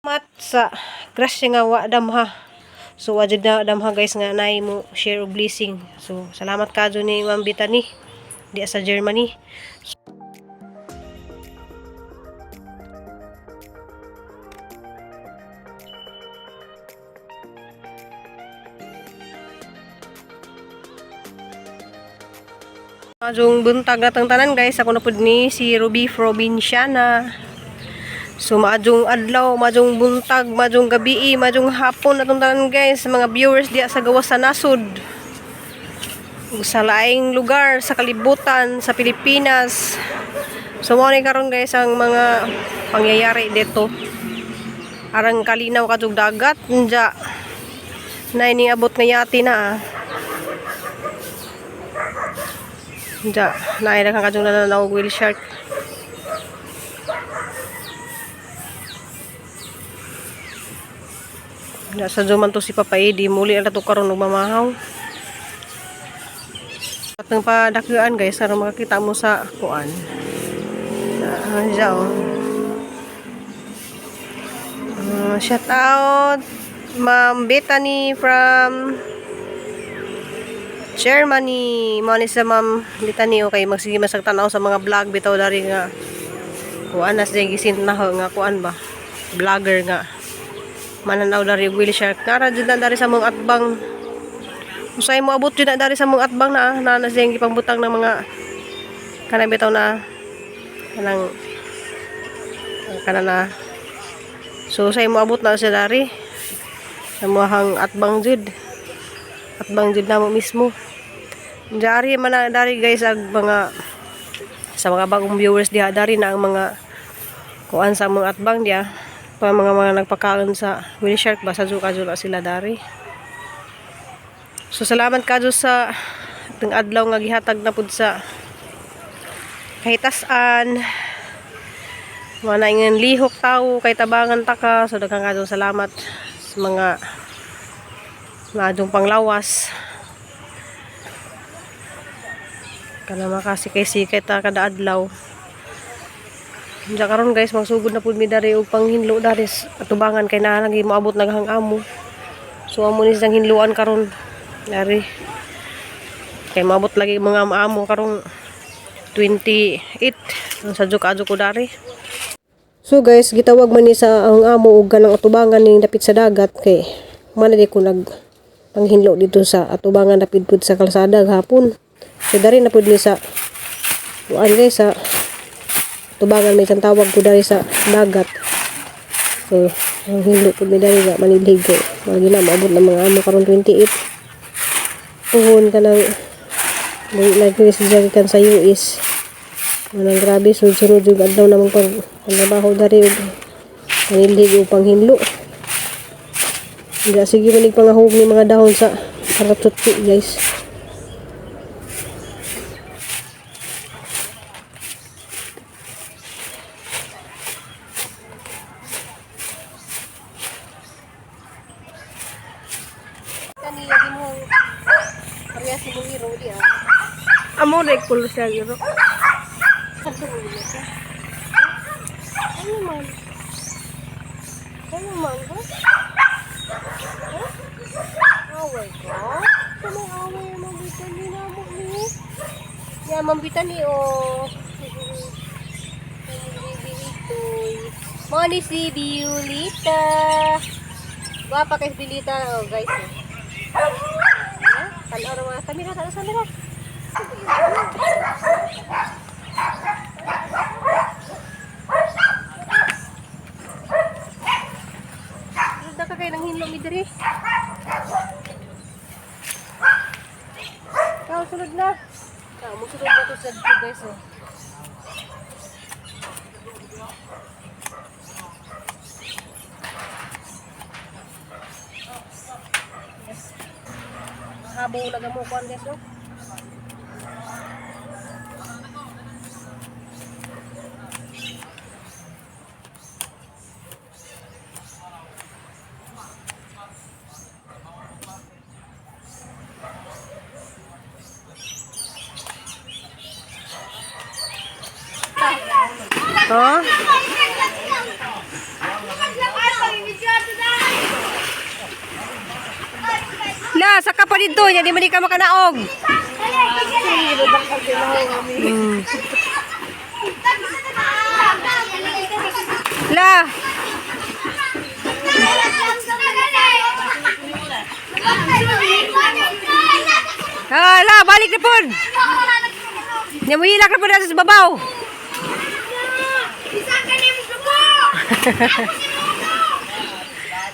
Mat sa grasya nga wa damha. So wa jud na damha, guys, nga naay mo share og blessing. So salamat kadyo ni Ma'am Bitani diya sa Germany. Maayong buntag natong tanan, guys. Ako na pud ni si Ruby Provinciana. So maayong adlaw, maayong buntag, maayong gabi, maayong hapon natong tanan, guys, sa mga viewers diya sa gawas sa nasod ug sa laing lugar sa kalibutan, sa Pilipinas. So mao ni karon, guys, ang mga pangyayari dito. Arang kalinaw kadtong dagat, nya na ning abot nga yate na ah. Diya, naay na kang nananaw og whale shark. Diya sa man to si Papa Eddie, muli na to karon og mamahaw. At nang padakuan, guys, aron makakita mo sa kuan. Ah, siya oh. Ah, shout out Ma'am Bethany from Germany. Mao ni sa Ma'am Bethany, okay, magsige masag tan-aw sa mga vlog bitaw dari nga kuan na siya gisin na ho, nga kuan ba, vlogger nga mananaw dari og whale shark. Nara jud na dari sa mong atbang. Usay mo abot jud na dari sa mong atbang na na na siya gipangbutang ng mga kanang bitaw na kanang kana na. So usay mo abot na siya dari sa muhang atbang jud, atbang jud namo mismo. Dari man na dari, guys, ag mga sa mga bagong viewers diha, dari na ang mga kuan sa mga atbang diha pa, mga nagpakaon sa whale shark ba sa kadyo na sila dari. So salamat kadyo sa itong adlaw nga gihatag na pud sa kahitasan mga naingan lihok tao kay tabangan ta ka. So daghang kadyo salamat sa mga maadong panglawas kana makasikay-sikay ta kada adlaw. Diya karon, guys, magsugod na pud mi dari og panghinlo dari sa atubangan kay naa lagi moabot naghang amo. So amo ni siyang hinluan karon dari kay moabot lagi mga amo karong 28 sa kadyo ko dari. So guys, gitawag man ni sa ang amo og ganang atubangan ning dapit sa dagat kay man di ko nag panghinlo dito sa atubangan dapit pud sa kalsada gahapon. So dari na pud ni sa kuan, guys, sa tubangan may isang tawag ko dari sa dagat. So ang hinlo pud mi dari nga manilhig ko. Lagi na maabot ng mga amo karon 28. Tuhon kanang lagi si gikan sa US. Manang grabe, sunod-sunod yung adlaw namang pag trabaho dari og panilhig o panghinlo. Hindi, sige manig pangahog ni mga dahon sa karatutsi, guys. Kani lagi mo parehas si mong iro di ah. Amo na kulo siya giro. Ano man? Ano man ha? Ha? Away ka? Kanang away ang mambitan ni namo ni. Ya, mambitan ni oh. Ang baby itoy. Mao ni si Violita. Gwapa kay Violita oh, guys. Oh. Tanaw ra mga kamera, tanaw sa kamera. Sunod na ka kay nang hinlo mi diri. Ikaw, sunod na. Ikaw, musunod na to sa dito, guys, oh. Yes. Habong naga mo kuan, guys, oh. Oh? La, saka pa dito nya di man di ka makanaog. La, ah, la, balik na pod. Nya mo hilak na pod sa babaw.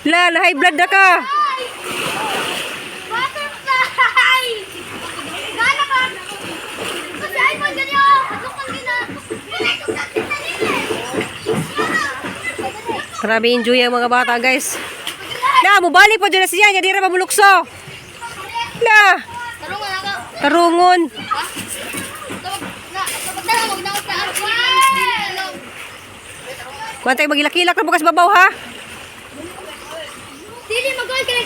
La, na high blood na ka. Butterfly! Gana ka! Kasi ay man ganyo! Ano gina? Grabe enjoy ang mga bata, guys. La, mubalik pa dyan na siya. Nya di ra mamulukso. La, Tarungan na ka. tarungon. Ha? Na, kapag tarungog na ako sa araw. Kuwantay magilak-ilak na bukas babaw ha. Dili magol kay.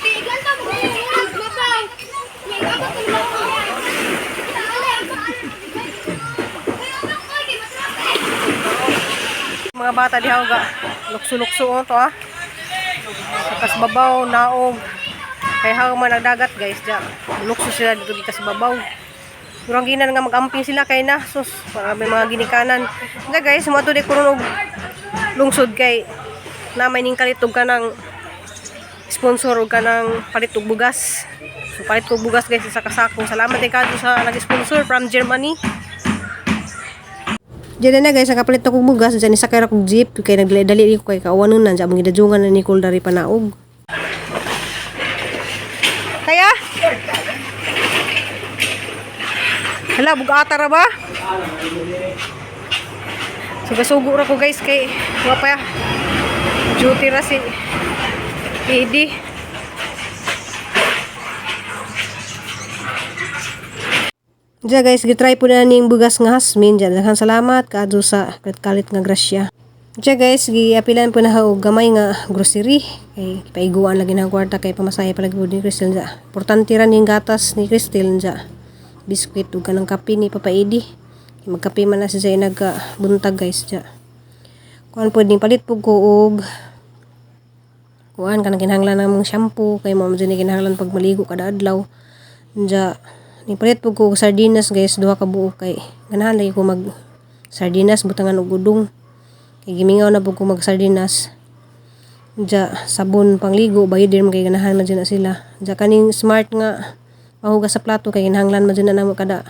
Tigan pa mo mabaw. Abot ang babaw. Mga bata diha ga lukso-lukso oh, to ah. Sa babaw naog. Kay haw man nagdagat guys diya. Lukso sila dito gikas babaw. Murang ginan nga magamping sila kay na sus para may mga ginikanan. Diya guys, mo di kuron og lungsod kay na may ning kalit og kanang sponsor og kanang palit og bugas. So palit og bugas guys sa kasako. Salamat kay kadto sa nag-sponsor from Germany. Diyan na guys, nakapalit na kong bugas, diyan isakay ra kong jeep kay nagdali-dali ko kay kauwanon na diyan among gidadjungan na ni Nicole dari panaog. Kaya? Hala, bugata ra ba? So gasugo ra ko guys kay wa pa duty ra si Eddie. Diya guys, gitry po na ning bugas nga hasmin. Diya, daghang salamat kaadto sa kalit nga grasya. Diya guys, giapilan po na og gamay nga grocery. Kay paiguan lagi na ang kwarta kay pamasahe palagi po ni Crystal diya. Importante ra ning gatas ni Crystal diya. Biskwit ug kanang kape ni Papa Eddie. Kay magkape man na siya sa nagbuntag guys diya. Kuan po ning palit po ko og kuan kanang kinahanglan namong shampoo kay mao man jud ni kinahanglan pag maligo kada adlaw. Diya nipalit po ko og sardinas guys, duha ka buok kay ganahan lagi ko mag sardinas butangan og udong. Kay gimingaw na pud ko mag sardinas. Diya sabon pangligo bayod din man kay ganahan man jud na sila. Diya kaning smart nga panghugas sa plato kay kinahanglan man jud na namo kada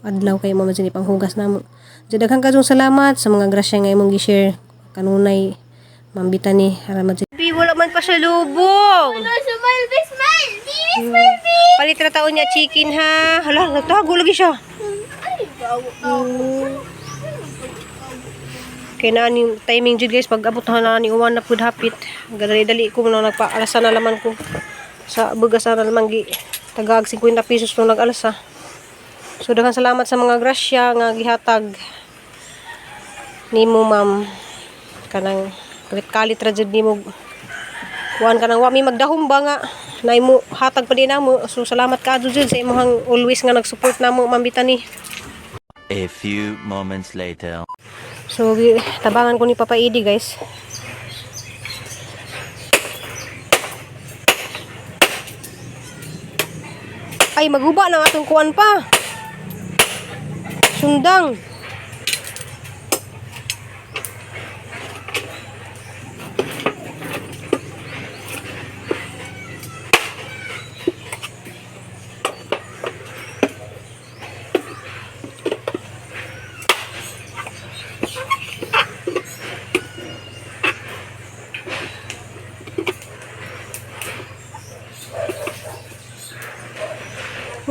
adlaw kay mao man jud ni panghugas namo. Diya daghan kayong salamat sa mga grasya nga imong gi-share kanunay Ma'am Bitani ara man jud. Bi wala man pa siya lubong. Smile, be smile. Be smile, be. Palit ra taon niya chicken ha. Hala, nagtago lagi siya. Ay, bawo. Kaya na ni timing jud guys pag abot na ni uwan na pud hapit. Gadali-dali ko na nagpaalasa na laman ko sa bugas na laman gi tagaag 50 pesos nung nag-alasa. So daghang salamat sa mga grasya nga gihatag nimo ma'am kanang kalit-kalit ra jud nimo kuan kanang wa mi magdahom ba nga na imo hatag pa din namo. So salamat kaadto jud sa imong always nga nag-support namo Ma'am Bitani. A few moments later. So, tabangan ko ni Papa Edi, guys. Ay, maguba na ang atong kuan pa. Sundang.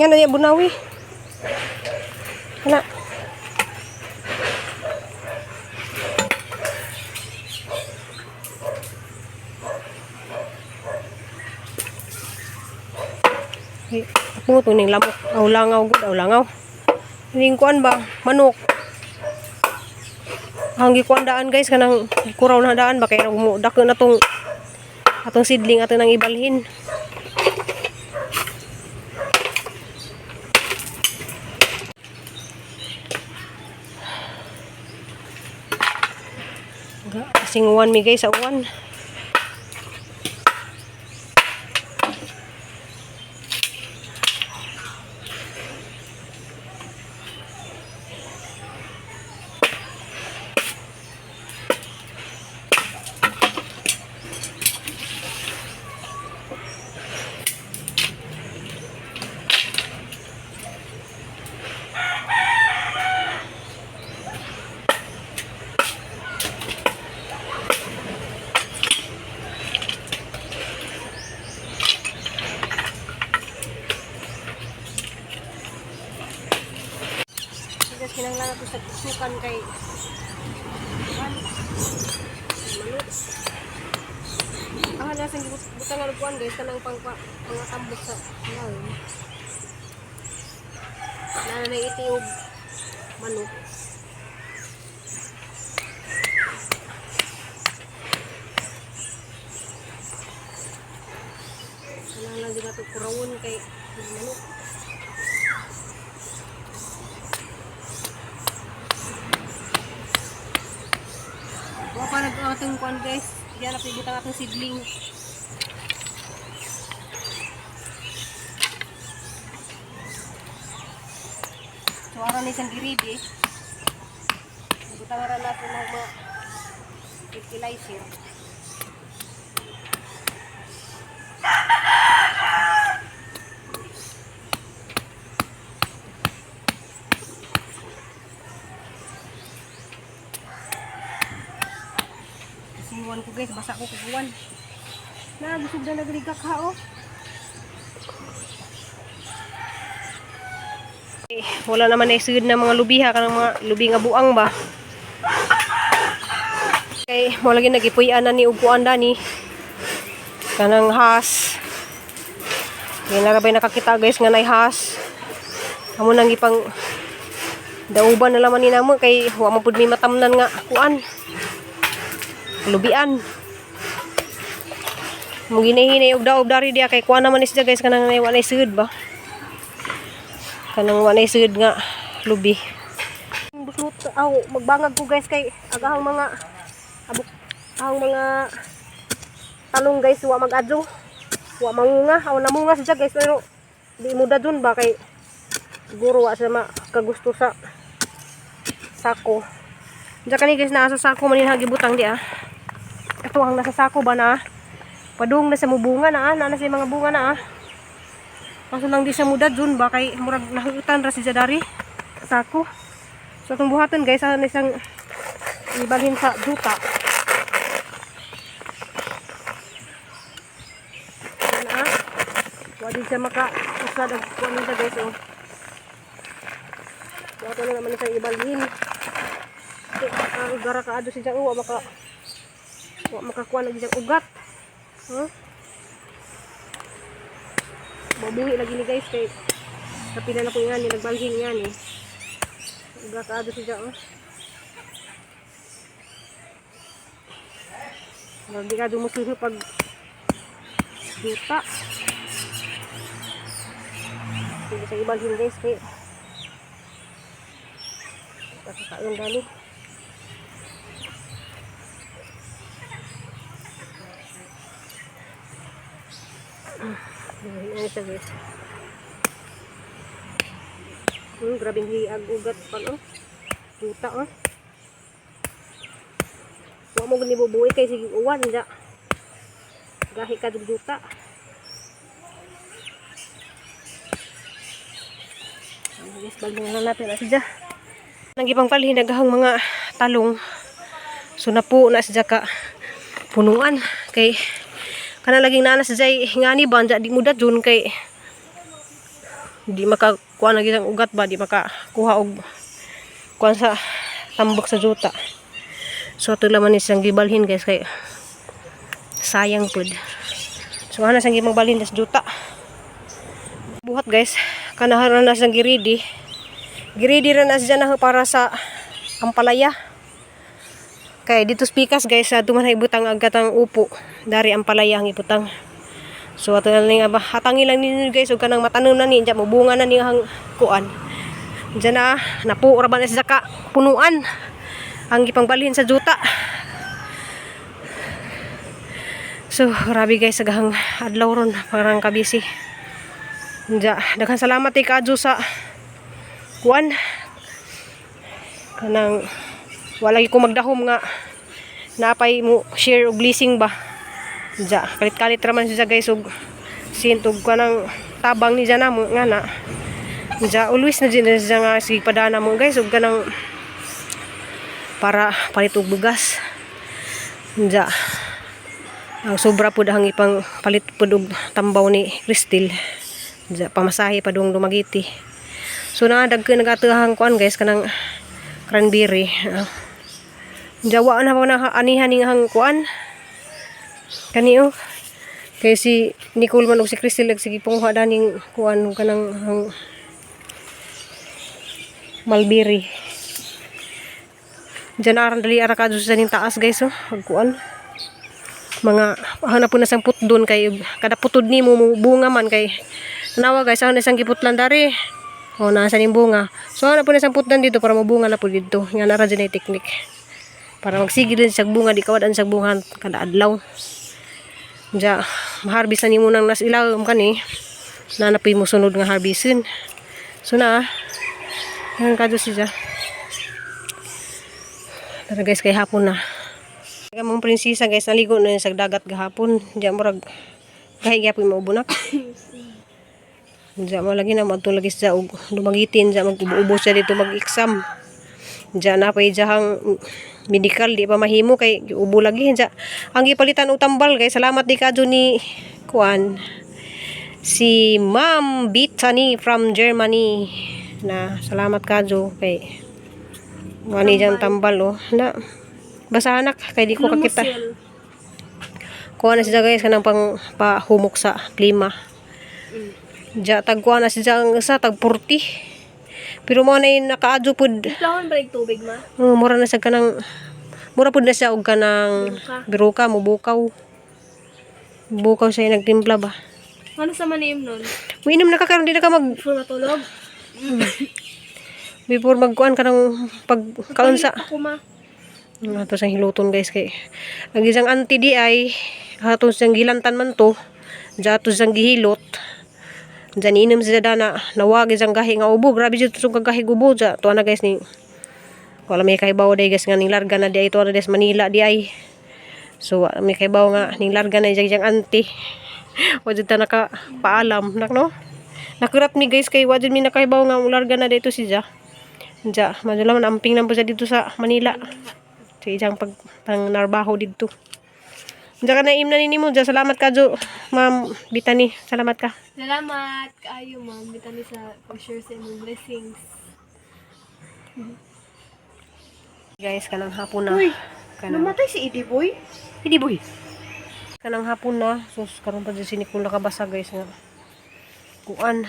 Nga na niya bunawi. Ana. Ay, ako to ning lamok. Aw langaw gud, aw langaw. Ning kuan ba? Manok. Ang gikuan daan guys kanang kuraw na daan ba kay mo dako na tong atong sidling ato nang ibalhin. Kasing uwan mi guys sa uwan. na to sa sukan kay kuan manok. Ah, nasa butang nga kuan guys, kanang pang mga tambok sa ngayon. Nana na itiog manok. Kanang lang din nato kurawon kay manok. Wa pa nag atong kuan guys. Diyan na pibutang atong sidling. So ara ni siyang giridi. Butang ara natin ng mga fertilizer. Siwan ko guys, basa ko kukuan. Na, busog na nagligak ha oh. Eh, wala naman na isugod na mga lubi ha, kanang mga lubi nga buang ba. Kay mo lagi nagipuy-an na ni og kuan dani. Kanang has. Kaya narabay nakakita guys nga nay has. Amo nang ipang dauban na laman ni namo kay wa man pud may matamnan nga kuan. Lubian. Mo ginahinay og daob dari diya kay kuan naman isda guys, kanang wa nay sugod ba. Kanang wa nay sugod nga lubi. Busot aw magbangag ko guys kay agahang mga abuk ang mga talong guys wa magadyo. Wa mangunga, aw namunga siya guys pero di mo dadun ba kay siguro wa siya makagusto sa sako. Diyan kani guys, nasa sako man yung gibutang di ah. Ito ang nasa sako ba na? Padung na sa mubunga na ah, na sa mga bunga na ah. Kaso lang di siya muda dun ba kay murag nahutan ra si Jadari sako. So itong buhaton guys, ano isang ibalhin sa duta. Yan ah. Wa din siya maka usad ang kuan nila guys oh. Wa na naman siya ibalhin. Ang gara ka ado siya, wa maka wa makakuha lagi siyang ugat. Huh? Mabuhi lagi ni guys kay kapila na ko nga ni nagbalhin nga ni. Ugat ka ado siya oh. Lagi ka dumusuho pag duta. Hindi siya ibalhin guys kay kakakain dali. Ayan siya guys. Grabing hiag ugat pa no. Duta oh. Wa mo gani bubuhi kay sige uwan ja. Gahi ka dug duta. Ayan, guys, bagay na lang natin na siya. Nang palhin nagahang mga talong. So napo na siya ka punuan kay kana laging naa na siya ngani ba di muda dun kay di makakuha na ang ugat ba, di makakuha og kuan sa tambok sa juta. So ato laman ni siyang gibalhin guys kay sayang pud. So ana siyang gimangbalhin sa juta. Buhat guys, kanaharan na siyang giridi. Giridi ra na siya na para sa ampalaya. Kay dito spikas guys, sa duman ibutang agad ang upo. Dari ampalaya ang ibutang. So ato na lang ba hatangi lang ninyo guys ug kanang matanom na ni diyan mobunga na ni ang kuan. Diyan na napo ra ba na siya ka punuan ang gipangbalhin sa juta. So grabe guys, agahang adlaw ron parang kabisi. Diya, daghan salamat kay Kadyo sa kuan. Kanang wala ko magdahom nga napay mo share og blessing ba. Diya, kalit-kalit ra man siya guys og sintog kanang tabang ni na mo nga na. Diya, always na din siya nga sige padana mo guys og kanang para palit og bugas. Diya. Ang sobra pud ang ipang palit pud og tambaw ni Cristel. Diya, pamasahe pa dong Dumagiti. So na dagko nagatahang kuan guys kanang Cranberry. Ah. Jawa na pa na anihan ning hang kuan. Kani oh. Kay si Nicole man ug si Crystal sige panguha daning kuan kanang hang mulberry. Diyan aran dali ara ka sa ning taas, guys, oh. Pagkuan. Mga hanap po na sang putdon kay kada putod nimo mo bunga man kay tanawa, guys, ano isang giputlan dari. Oh, nasa ning bunga. So hanap po na sang putdan dito para mabunga na po dito. Nga nara dyan ay technique. Para magsige din sa bunga, di kawad ang sa bunga kada adlaw. Diya, maharbis na nimo nang nas ilawom kani. Na na po yung musunod nga harvestin. So na, yan kadyo siya. Tara, guys, kay hapon na. Kaya mong prinsesa, guys, naligo na yun sa dagat gahapon. Diya murag gahi gyapon maubunak. Diya mo lagi na madto lagi siya og dumagitin diya mag-ubo siya dito mag-exam. Diya na pa ijahang medical di pa mahimo kay ubo lagi diya. Ang gipalitan og tambal, guys, salamat di kadyo ni kuan si Ma'am Bethany from Germany na salamat kadyo kay wani dyan tambal oh na basa anak kay di ko kakita. Lumusil. Kuha na siya, guys, kanang pang pahumok sa plima. Diya tag kuha na siya ang isa tag 40. Pero mo na yung nakaadyo pud. Plahon ba yung tubig, ma? Oh, mura na siya kanang mura pud na siya og kanang biruka mubukaw. Bukaw siya yung nagtimpla ba. Ano sa maniim nun? Uinom na ka karon di na ka mag Before matulog? Before magkuan ka ng pagkaunsa. Ako, ma. Ato siyang hiluton, guys, kay ang isang auntie di ay ato siyang gilantan man to. Diya ato siyang gihilot. Diyan inom siya dana nawag isang gahi nga ubo. Grabe jud to kagahi ubo diya. To na, guys, ni wala may kahibaw day, guys, nga ning larga na di ay to na des Manila di ay. So wala may kahibaw nga ning larga na diyang auntie. Wa jud ta nakapaalam nak no. Nakurat mi, guys, kay wa jud mi nakahibaw nga larga na dito si Ja. Diya, madula man amping lang po siya dito sa Manila. Sa isang pag pang narbaho dito. Diya ka na im na nini mo. Diya, salamat ka, Jo. Ma'am Bitani, salamat ka. Salamat kaayo, ma'am. Bitani sa pag-share sa imong blessings. Guys, kanang hapon na. Kanang, Namatay si Idi Boy? Hindi, boy. Kanang hapon na. Sus, karon pa dyan si Nicole nakabasa, guys, nga. Kuan.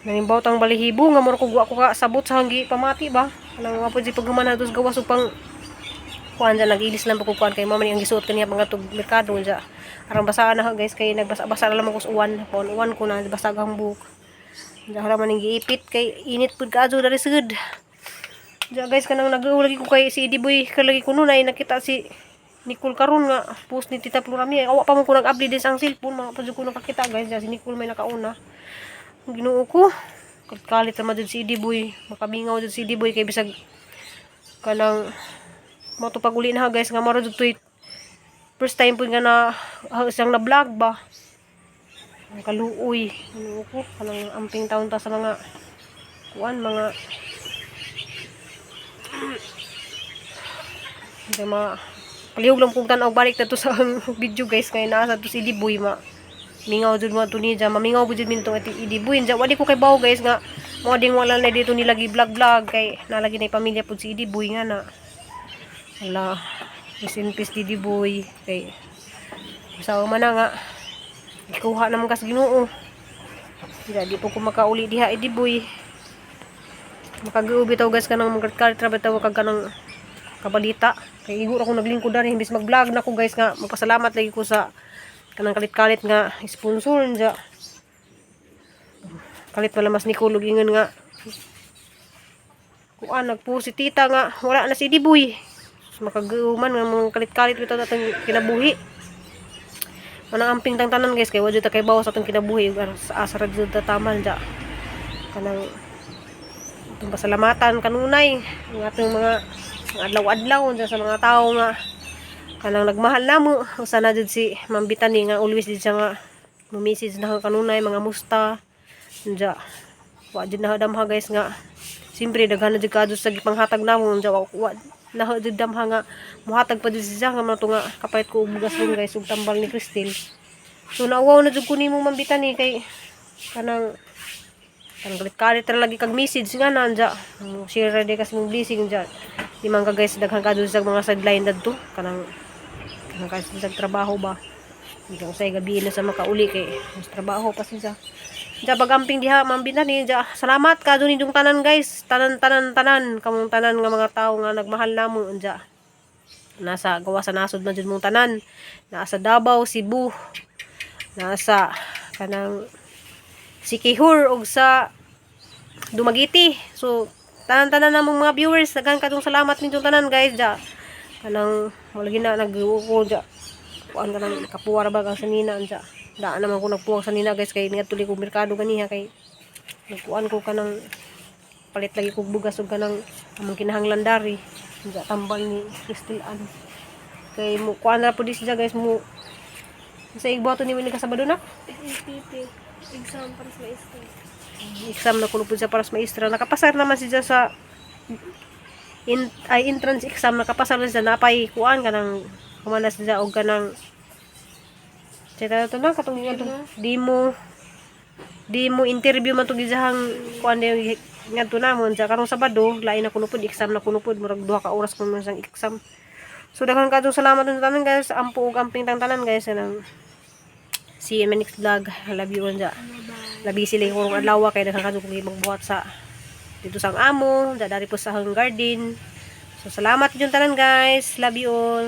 Nanimbaw tang balihibo nga mura ko wa ko ka sabot sa hanggi pamati ba. Kanang nga po di paghuman na dos gawas upang kuan dyan nag-ilis lang pa ko kuan kay mama ni ang gisuot kaniya mga tug merkado dyan. Aron basaan na, guys, kay nagbasa-basa na lamang ko sa uwan. Pon uwan ko na basa ang buhok. Diyan ra man ning giipit kay init pud kaadto dari sugod. Diyan, guys, kanang nag lagi ko kay si Idi Boy kalagi ko nun ay nakita si Nicole karon nga post ni Tita Plurami. Awa pa mo ko nag-upload din sa ang cellphone mga pa jud ko nakakita, guys. Diyan si Nicole may nakauna. Ang Ginoo ko. Kalit naman jud si Idi Boy. Makamingaw jud si Idi Boy kay bisag kanang mo to pag-uli na, guys, nga maro jud to'y first time po nga na siyang na vlog ba. Ang kaluoy. Ginoo ko kanang amping taon ta sa mga kuan mga hindi ma palihog lang kong tanaw balik na to sa video, guys, kay naa sa to si Idi Boy ma mingaw jud mo to niya mamingaw jud min tong iti Idi Boy diya wali ko kay bawo, guys, nga mo ding wala na dito nilagi vlog vlog kay nalagi na pamilya pud si Idi Boy nga na wala. Rest in peace, Didi Boy, kay usawa man na nga ikuha naman kas Ginoo. Diya, di po ko makauli diha, Idi Boy. Makag-ubi taw, guys, kanang magkalit ra ba taw kag kanang kabalita kay igo ra ko naglingkod dani imbis mag-vlog na ko, guys, nga magpasalamat lagi ko sa kanang kalit-kalit nga sponsor niya. Kalit pala mas ni kulog ingon nga kuan nagpo si tita nga wala na si Diboy. Makag-uman nga mga kalit-kalit bitaw atong kinabuhi. Manang amping tang tanan, guys, kay wa jud ta kay bawas atong kinabuhi sa asa ra jud ta taman ja kanang atong pasalamatan kanunay ang atong mga mga adlaw-adlaw unsa sa mga tao nga kanang nagmahal namo. Usa na jud si Ma'am Bitani nga always jud siya nga mo-message na kanunay mga musta unja. Wa jud na damha, guys, nga siyempre daghan na jud kadto sa gipanghatag namo unja. Wa na jud damha nga muhatag pa jud siya nga mga to nga kapalit ko og bugas ron, guys, ug tambal ni Christine. So nauwaw na jud ko nimo, Ma'am Bitani, kay kanang Kanang kalit-kalit ra lagi kag message nga na anja. Share ra di kas mong blessing anja. Di man ka guys daghan ka sa mga sideline dadto kanang kanang kasi sa trabaho ba. Di ka usay gabi na sa makauli kay mas trabaho pa siya. Diya pagamping diha Ma'am Bintani diya. Salamat ka dun inyong tanan guys. Tanan tanan tanan kamong tanan nga mga tao nga nagmahal namo diya. Nasa gawa sa nasod man jud mong tanan. Nasa Davao, Cebu. Nasa kanang Sikihor ug sa Dumaguete. So tanan-tanan namong mga viewers, daghan kadtong salamat ninyong tanan guys diya. Kanang wala gina nag-uko diya. Kuan kanang kapuwar ba kang sanina diya. Daan naman ko nagpuwang sanina guys kay ngadto ko merkado ganiha kay nagkuan ko kanang palit lagi kog bugas ug kanang among kinahanglan dari. Diya tambal ni Crystal Ann. Kay mo kuan ra pud siya guys mo sa igbuhaton ni ni kasabado na. SATT. Exam para sa maestro. Exam na kuno pud siya para sa maestra. Nakapasar naman siya sa in, ay entrance exam, nakapasar na siya, napay kuan kanang kumana siya og kanang Cheta to na katong ngadto demo demo interview man to gizahang kuan na ngadto namon sa karong Sabado, lain na kuno pud exam na kuno pud, murag 2 ka oras kuno sang exam. So daghan kadtong salamat sa tanan guys, ampo ug amping tang tanan guys, kanang see you in my next vlog. I love you all dya. Labi sila yung kurong adlaw kay daghan kadto kung magbuhat sa dito sa ang amo, dari po sa ang garden. So salamat yung tanan guys. Love you all.